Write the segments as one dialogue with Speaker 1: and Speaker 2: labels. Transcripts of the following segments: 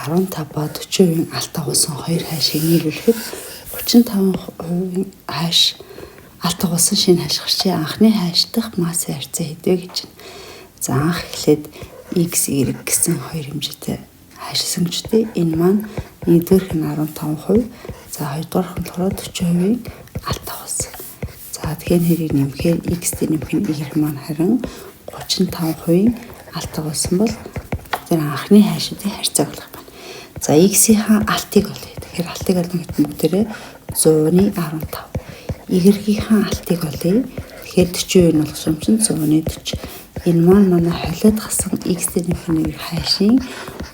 Speaker 1: За 15 ба 40% алт агуулсан хоёр хайшийг нийлүүлэхэд 35% хайш алт агуулсан шинэ хайш гарчээ. Анхны хайш дах массын харьцаа хэд вэ гэж байна. За анх эхлээд x, y гэсэн хоёр хэмжээтэй хайшсан гэж үү. Энэ маань нэгдүгээрх нь 15%, за хоёрдугаарх нь болохоор 40% алт агуулсан. За тэгэхээр хэрийг нэмэхээр x дээр нэмэх нь y маань харин 35% алт агуулсан бол тэр анхны хайшуудын харьцааг олох байна. За x-ийн алтыг олъё. Тэгэхээр алтыг олно гэхэд бүгдээрээ 100-ны 15. Y-ийн алтыг олъё. Тэгэхээр 40% нь болох юм чинь 100-ны 40. Энэ маань манай холиод хасан x дээр нэмэх нэг хайшийн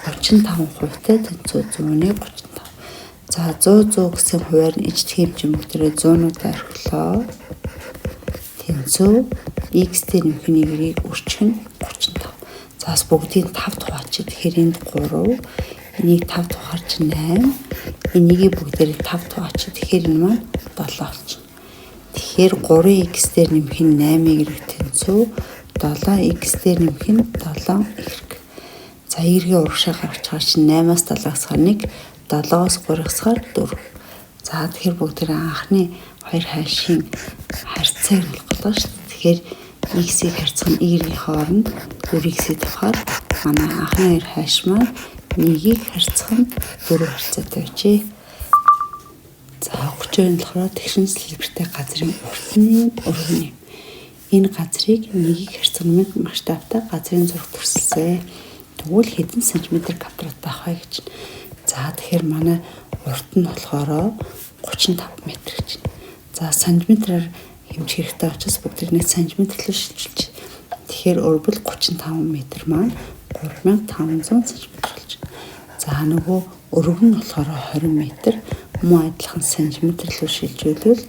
Speaker 1: 35%-тай тэнцүү 100-ны 35. За 100 100 гэсэн хувиар нь ижлэх юм чинь бүгдээрээ 100-нуудаа орхилоо. Тэнцүү x дээр нэмэх нь y-ийг үрчих нь 35. За бас бүгдийг 5 хуваачих. Тэгэхээр энд 3, энийг 5 хуваар чинь 8, энийг бүгдээрээ 5 хуваачих. Тэгэхээр энэ маань 7 болчихно. Тэгэхээр 3x дээр нэмэх нь 8y тэнцүү 7x дээр нэмэх нь 7y. За y-ийн урагшаа гаргachаар чинь 8-аас 7 хасгаар 1, 7-оос 3 хасгаар 4. За тэгэхээр бүгдээрээ анхны хоёр хайшийн харьцааг нь олголоо шүү дээ. Тэгэхээр x-ийг харьцах нь y-ийн хооронд 4x-ийг тавихаар манай анхны хоёр хайш маань нэгийг харьцах нь 4 харьцаатай байжээ. За 32 нь болохоор тэгшин дэлбэртэй газрын уртны өргөн юм. Энэ газрыг нэгийг харьцах 1000 масштабтай газрын зураг төрсөлсөө. Тэгвэл хэдэн сантиметр квадрат байх вэ гэж. За тэгэхээр манай урт нь болохоор 35 м гэж. За сантиметраар хэмжих хэрэгтэй учраас бүгд нэг сантиметр рүү шилжүүлж. Тэгэхээр өрбөл 35 м маань 3500 см болж байна. За нөгөө өргөн нь болохоор 20 м, мөн адилхан сантиметр рүү шилжүүлвэл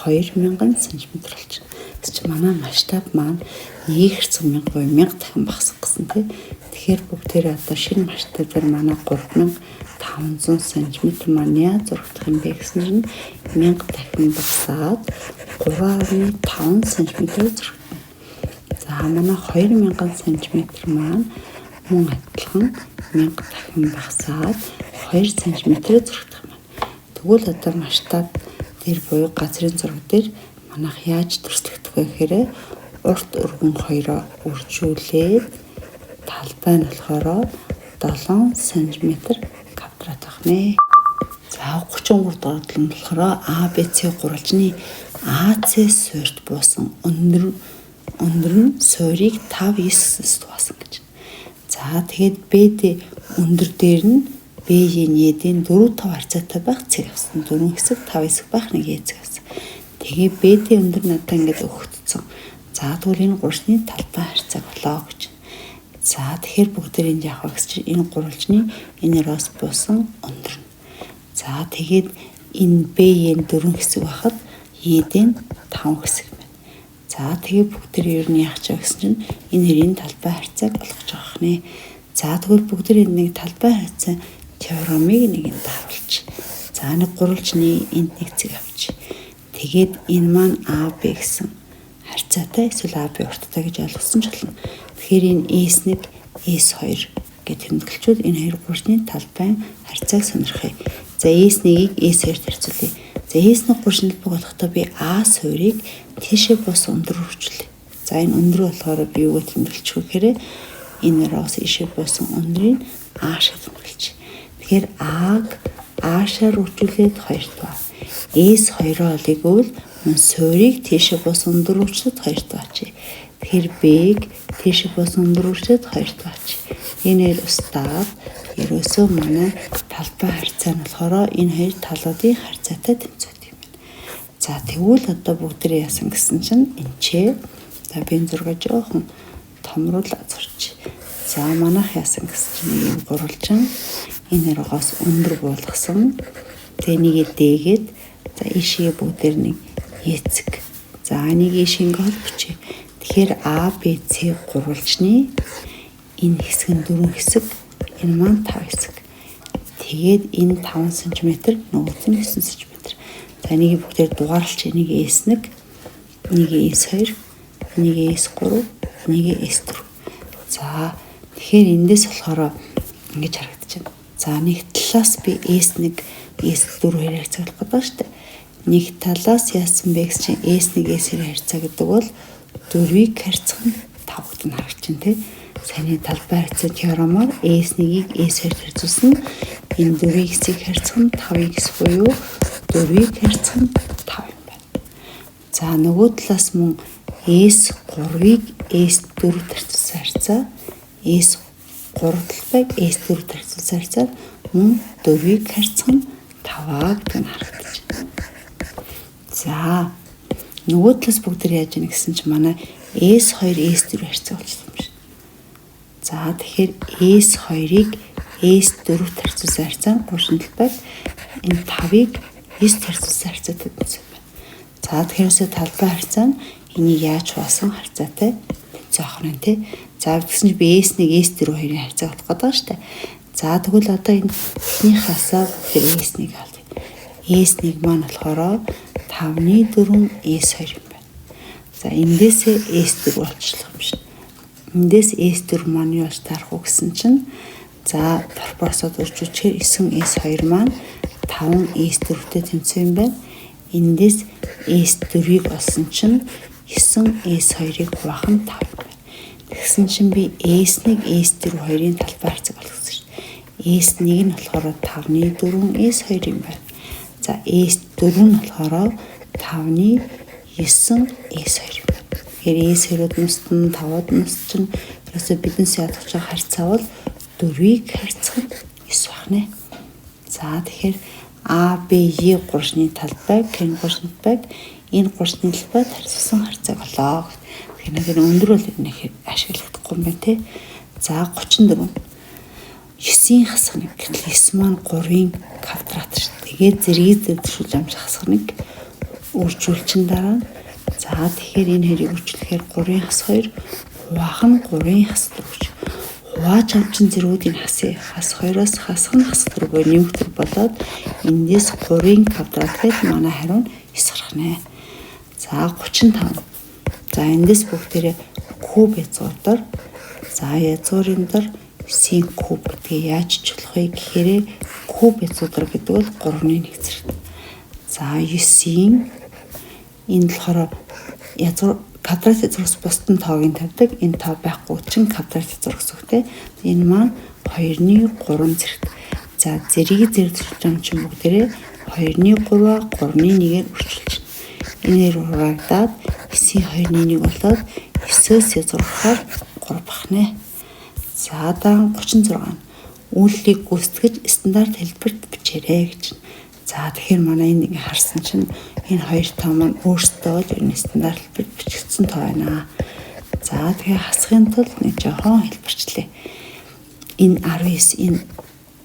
Speaker 1: 2000 см болчихно. Тэгс чи манай масштаб маань 1 хэрцэн 1000 буюу 1000 дахин багасах гэсэн тий. Тэгэхээр бүгдээрээ одоо шинэ масштабаар манай 3500 см маань яаж зурагдах юм бэ гэсэн чинь 1000 дахин багасаад 3.5 см зурагдана. За манай 2000 см маань мөн адилхан 1000 дахин багасаад 2 см зурагдах юм байна. Тэгвэл одоо масштаб дээр буюу газрын зураг дээр манайх яаж төрслөгдөх вэ гэхээр урт өргөн хоёроо үржүүлээд талбай нь болохоор 7 см квадрат байх нэ. За 33 дугаар нь болохоор А Б С гурвалжны АЦ суурьт буусан өндөр нь суурийг 5 9 хуваасан гэж. За тэгээд БД өндөр дээр нь БЕ-ийн Е-ийн 4 5 харьцаатай байх цэг авсан. 4 хэсэг 5 хэсэг байх нэг Е цэг авсан. Тэгээ БД өндөр надад ингээд өгөгдсөн. За тэгвэл энэ гурвалжны талбай харьцааг олоо гэж. За тэгэхээр бүгдээр энд яах вэ гэсэн чинь энэ гурвалжны энэ роос буусан өндөр нь. За тэгээд энэ БЕ-ийн 4 хэсэг байхад Е-ийн 5 хэсэг байна. За тэгээ бүгдээр ер нь яах ч гэсэн чинь энэ хоёрын талбай харьцааг олгож байгаа хнэ. За тэгвэл бүгдээр энэ нэг талбай харьцаа теоремыг нэг энд харуулчих. За нэг гурвалжны энд нэг цэг авч. Тэгээд энэ маань А Б гэсэн харьцаатай эсвэл А Б урттай гэж ойлгосон ч болно. Тэгэхээр энэ S1, S2 гэж тэмдэглэчүүд энэ хоёр гурвалжны талбай харьцааг сонирхъя. За S1-ийг S2-т харьцуулъя. За S1 гурвалжны талбайг болохдоо би А суурийг тийшээ буусан өндөр үржүүлье. За энэ өндөр болохоор би юуг тэмдэглэж вэ гэхээр энэ роос ийшээ буусан өндрийг А шиг тэмдэглэж. Тэгэхээр А-г А-шаар үржүүлээд 2 дугаар. S 2-оо олъё гэвэл мөн суурийг тийшээ буусан өндөр үржүүлээд 2 дугаар. Тэгэхээр B-г тийшээ буусан өндөр үржүүлээд 2 дугаар. Энэ хоёр устдаад ерөөсөө манай талбай харьцаа нь болохоор энэ хоёр талуудын харьцаатай тэнцвэт юм байна. За тэгвэл одоо бүгдээ яасан гэсэн чинь энэ ч за би энэ зургаа жоохон томруулаад зурч. За манайх яасан гэсэн чинь нэг юм гурвалжин энэ рогоос өндөр буулгасан. Тэгээ нэгээ дээгээд за ийшээ бүгдээр нэг эцэг. За энийг ийш ингээ холбочих. Тэгэхээр А Б С гурвалжны энэ хэсэг нь 4 хэсэг, энэ маань 5 хэсэг. Тэгээд энэ 5 см, нөгөөх нь 9 см. За энийг бүгдээр дугаарлах, энийг S1, энийг S2, энийг S3, энийг S4. За тэгэхээр эндээс болохоор ингэж харагдаж байна. За нэг талаас би S1 S4 хоёр харьцаа болох гэдэг шүү дээ. Нэг талаас яасан бэ гэсэн чинь S1 S2 харьцаа гэдэг бол 4-ийг харьцах нь 5 гэдэг нь харагдаж байна тий. Саяны талбай харьцаа теоремоор S1-ийг S2-д харьцуулсан. Энэ 4x-ийг харьцах нь 5x буюу 4-ийг харьцах нь 5 юм байна. За нөгөө талаас мөн S3-ыг S4-д харьцуулсан харьцаа S3 талбайг S4-д харьцуулсан харьцаа мөн 4-ийг харьцах нь 5 гэдэг нь харагдаж байна. За нөгөө талаас бүгд яаж яах гэсэн чинь манай S2 S4 харьцаа болчихсон юм шиг. За тэгэхээр S2-ыг S4-т харьцуулсан харьцаа нь 3 талбайг энэ 5-ыг 9-т харьцуулсан харьцаатай тэнцсэн байна. За тэгэхээр талбай харьцаа нь энийг яаж хуваасан харьцаатай тэнцэх нь тий. За тэгсэн чинь би S1 S4 хоёрын харьцааг олох гэдэг байгаа шүү дээ. За тэгвэл одоо энэ эхний хасаа бүгд S1 авъя. S1 маань болохоор 5-ны 4 S2 юм байна. За эндээсээ S4 болчихлох юм шиг. Эндээс S4 маань юу болж таарах вэ гэсэн чинь за пропорцод үржүүлчихээр 9 S2 маань 5 S4-тэй тэнцсэн юм байна. Эндээс S4-ийг олсон чинь 9 S2-ыг хуваах нь 5 юм байна. Тэгсэн чинь би S1 S4 хоёрын талбай харьцааг олгосон шүү дээ. S1 нь болохоор 5-ны 4 S2 юм байна. За S4 нь болохоор 5-ны 9 S2 юм байна. Тэгэхээр S2-ууд нүстэн 5-ууд нүст чинь ерөөсөө бидэнс ядах байгаа харьцаа бол 4-ийг харьцах нь 9 бахнэ. За тэгэхээр А, Б, Е гуршны талбайг, К гуршны талбайг энэ гуршны талбайд харьцуулсан харьцааг олоо. Тэгэхээр нэг өндөр бол нэг ашиглахдаггүй юм байна те. За 34. 9-ийн хасах 1. Гэтэл 9 маань 3-ын квадрат шүү. Тэгээд зэргийг зэрэгшүүлж амж хасах 1 үржүүлчин дараа. За тэгэхээр энэ хоёрыг үржүүлэхээр 3-ын хас 2 хуваах нь 3-ын хас 4 гэж. Хувааж амчин зэргүүдийн хасын хас 2-оос хасах нь хас 4 буюу нэмэх 4 болоод эндээс 3-ын квадрат гэж манай хариу нь 9 гарах нэ. За 35. За эндээс бүгдээрээ куб язгуур. За язгуурын дор 9-ийн куб гэдгийг яаж болох вэ гэхээр куб язгуур гэдэг бол 3-ны 1 зэрэг. За 9-ийн энэ болохоор язгуур квадрат язгуураас бусдын тоог нь тавьдаг. Энэ тоо байхгүй чинь квадрат язгуур гэсэн үг те. Энэ маань 2-ны 3 зэрэг. За зэргийг зэрэгцүүлж байгаа чинь бүгдээрээ 2-ны 3-аа 3-ны 1-ээр үрчилж байна. Энээр хуваагдаад 9-ийн 2-ны 1 болоод 9-өөс язгуурахаар 3 бахнэ. За даан 36. Үйлдэлийг гүйцэтгэж стандарт хэлбэрт бичээрэй гэж. За тэгэхээр манай энэ ингээ харсан чинь энэ хоёр тоо маань өөрсдөө л ер нь стандарт хэлбэрт бичигдсэн тоо байна. За тэгэхээр хасахын тулд нэг жоохон хэлбэрчлээ. Энэ 19 энэ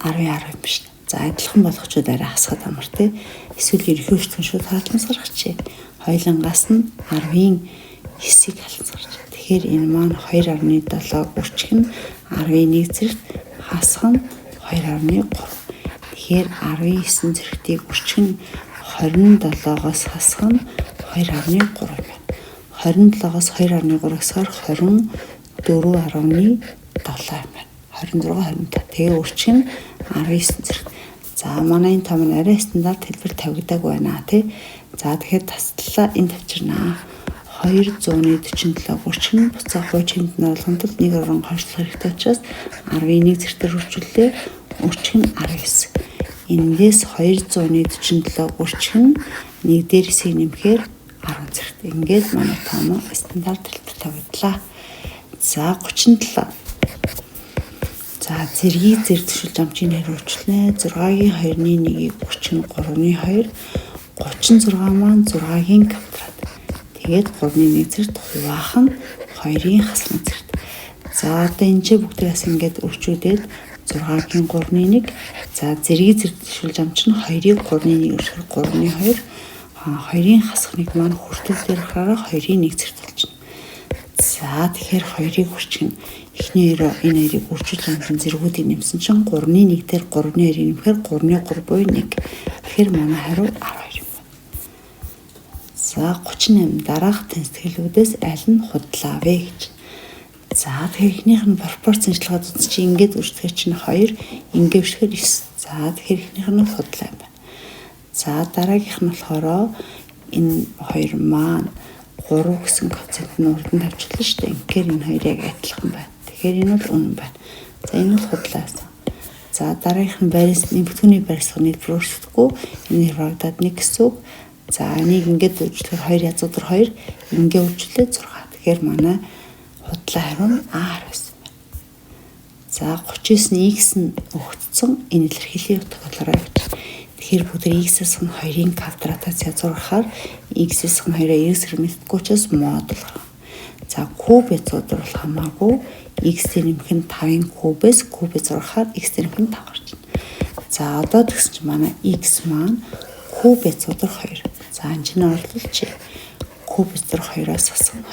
Speaker 1: 10 10 юм биш. За адилхан болгочод арай хасахад амар тий. Эсвэл ерөнхий өртгөн шууд хаалт гаргачих. Хоёулангаас нь 10-ын 9-ийг халан гарч. Тэгэхээр энэ маань 2.7 үрчих нь 10-ын 1 зэрэгт хасах нь 2.3. Тэгэхээр 10-ын 9 зэрэгтийг үрчих нь 27-оос хасах нь 2.3 юм байна. 27-оос 2.3 хасахаар 24.7 юм байна. 26 27. Тэгээ үрчих нь 19 зэрэг. За манай энэ том нь арай стандарт хэлбэр тавигдаагүй байна тий. За тэгэхээр таслалаа энэ тавьчирнаа. 247 үрчих нь буцаа хууч хэмт нь болгоно тул нэг орон хойшлох хэрэгтэй учраас 10-ын 1 зэрэгтэр үржүүллээ. Үрчих нь 19. Эндээс 247 үрчих нь 1 дээр 9-ийг нэмэхээр 10 зэрэгт. Ингээд манай том стандарт хэлбэр тавигдлаа. За 37. За зэргийг зэрэгшүүлж амчийн хариу үрчлэнэ. 6-гийн 2-ны 1-ийг үрчих нь 3-ны 2. 36 маань 6-гийн квадрат. Тэгээд 3-ны 1 зэрэгт хуваах нь 2-ын хаслан зэрэгт. За одоо энэ ч бүгдээс ингээд үржүүлээд 6-гийн 3-ны 1. За зэргийг зэрэгшүүлж амчин 2-ыг 3-ны 1 үржихээр 3-ны 2. 2-ын хасах 1 маань хүртэл дээр хараараа 2-ын 1 зэрэгт болчихно. За тэгэхээр 2-ыг үрчих нь эхний хоёроо энэ хоёрыг үржүүлж амчин зэргүүдийг нэмсэн чинь 3-ны 1 дээр 3-ны 2-ыг нэмэхээр 3-ны 3 буюу 1. Тэгэхээр манай хариу 12 юм байна. За 38 дараах тэнцэтгэлүүдээс аль нь худлаа вэ гэж. За, тэгэхээр эхнийх нь пропорц ажиллагаад үзсэн чинь ингээд үржихээр чинь 2, ингээд үржихээр 9. За, тэгэхээр эхнийх нь худлаа юм байна. За, дараагийнх нь болохоор энэ хоёр маань 3 гэсэн коэффициент нь урд нь тавьчихлаа шүү дээ. Ингээд энэ хоёр яг адилхан байна. Тэгэхээр энэ бол үнэн байна. За, энэ бол худлаа байсан. За, дараагийнх нь байрс нэмэгдүүний байрсах нийлбэр өөрчлөгдөхгүй. Энэ хавагдаад 1 гэсэн үг. За, энийг ингээд үржлэхээр 2 язуудар 2, ингээ үржлээ 6. Тэгэхээр манай худлаа хариу нь А хариу байсан байна. За, 39 нь x нь өгөгдсөн, энэ илэрхийллийн утга болоорой гэж. Тэгэхээр бүгд x-ээс нь 2-ын квадратаас язгуурхаар x-ээс нь 2-аа 9 зэрэг мэддэггүй учраас модуль гаргана. За, куб язгуур бол хамаагүй, x дээр нэмэх нь 5-ын кубээс куб язгуурхаар x дээр нэмэх нь 5 гарч байна. За, одоо тэгсэн чинь манай x маань куб язгуур 2. За, энэ чинь орлуулчих. Куб язгуур 2-оос хасах нь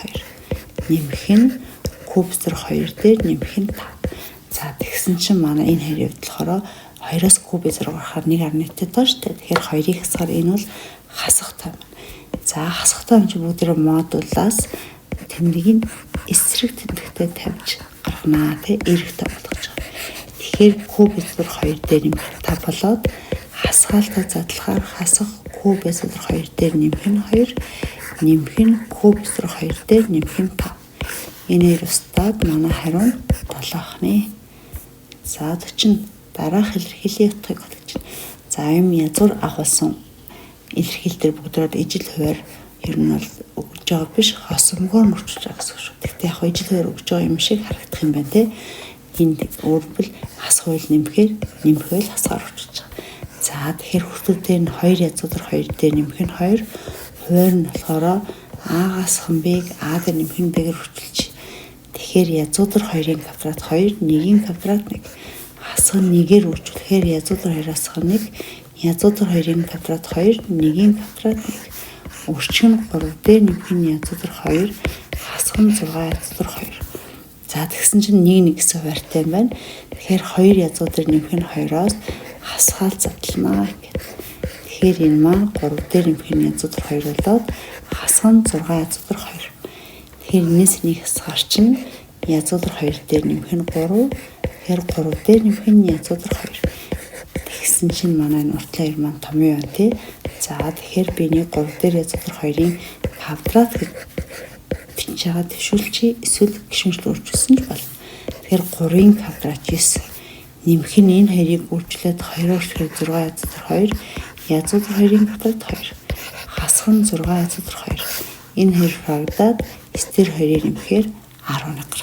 Speaker 1: 2. Нэмэх нь куб язгуур 2 дээр нэмэх нь 5. За, тэгсэн чинь манай энэ хоёрын хувьд болохоор 2-оос куб язгуур гарахаар 1.1 тоо шүү дээ. Тэгэхээр 2-ыг хасахаар энэ бол хасах тоо байна. За, хасах тоо юм чи бүгдээ модулаас тэмдгийг эсрэг тэмдэгтэй тавьж гарганаа, тий, эерэгтэй болгож байгаа. Тэгэхээр куб язгуур 2 дээр нэмэх 5 болоод хасгаалтаа задлахаар хасах куб язгуур 2 дээр нэмэх нь 2, нэмэх нь куб язгуур 2 дээр нэмэх нь 5. Энэ хоёр устдаад манай хариу нь 7 ах нэ. За, 40 дараах илэрхийллийн утгыг олгож байна. За, юм язгуур агуулсан илэрхийлэл дээр бүгдээрээ ижил хувиар ер нь бол өгж байгаа биш, хосомгоор нөрчилж байгаа гэсэн үг шүү. Гэхдээ яг ижил хувиар өгж байгаа юм шиг харагдах юм байна те. Энд өөрбөл хасах хууль нэмэхээр нэмэх хууль хасгаар өрчилж байгаа. За, тэгэхээр хүртүүдээр нь 2 язгуур 2 дээр нэмэх нь 2, хувиар нь болохоор А-гаас хан Б-г А дээр нэмэх нь Б-гээр өрчилж. Тэгэхээр язгуур 2-ын квадрат 2, 1-ийн квадрат 1. Хасах нь 1-ээр үржүүлэхээр язгуур 2-оос хан 1, язгуур 2-ын квадрат 2, 1-ийн квадрат 1. Өрчиг нь 3 дээр нэмэх нь язгуур 2, хасах нь 6 язгуур 2. За, тэгсэн чинь 1 1 гэсэн хуваартай юм байна. Тэгэхээр 2 язгуур дээр нэмэх нь 2-оос хасгаал задлана гэх. Тэгэхээр энэ маань 3 дээр нэмэх нь язгуур 2 болоод хасах нь 6 язгуур 2. Тэгэхээр энэс нэг хасгаар чинь язгуур 2 дээр нэмэх нь 3. Тэгэхээр 3 дээр нэмэх нь язгуур 2. Тэгсэн чинь манай энэ уртлын хоёр маань том юм тий. За, тэгэхээр би нэг 3 дээр язгуур 2-ын квадрат гэж бичиж байгаа төвшүүлчихье, эсвэл гишүүнчлэл өөрчилсөн ч болно. Тэгэхээр 3-ын квадрат 9. Нэмэх нь энэ хоёрыг үржлээд 2-оор өршөөр 6 язгуур 2, язгуур 2-ын квадрат 2. Хасах нь 6 язгуур 2. Энэ хоёр хавагдаад 9 дээр 2-ыг нэмэхээр 11 гарах.